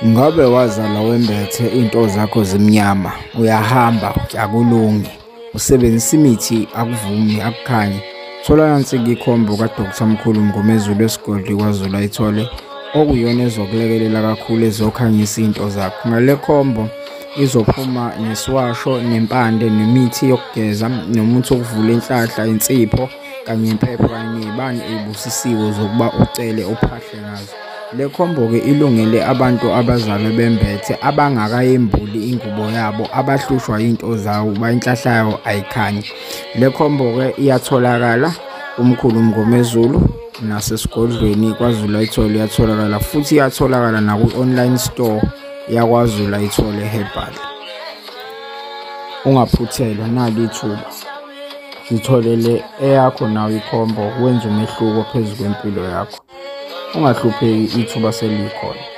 Ngabe wazalwa wembethe iy'nto zakho zimnyama, uyahamba akulungi, usebenzisa imithi akuvumi akukhanyi. Thola nansi-ke ikhombo ka-Dr Mkhulu Mngomezulu esigodli KwaZulu ayithole okuyiyona ezokulekelela kakhulu ezokhanyisa iy'nto zakho. Ngale khombo izophuma nesiwasho nempande nemithi yokugeza nomuthi wokuvula inhlahla, insipho kanye nempepho kanye ney'bani ey'busisiwe zokuba ucele uphahle ngazo. Le khombo-ke ilungele abantu abazalwe bembethe abangakayembuli ingubo yabo, abahlushwa iy'nto zawo uba inhlahla yabo ayikhanyi. Le khombo-ke iyatholakala kuMkhulu Mngomezulu nasesigodlweni KwaZulu ayithole iyatholakala futhi iyatholakala nakwi-online store yakwaZulu Ayithole Herbal. Ungaphuthelwa nali ithuba, zitholele eyakho nawe ikhombo wenze umehluko phezu kwempilo yakho. Ungahlupheki ithuba selikhona.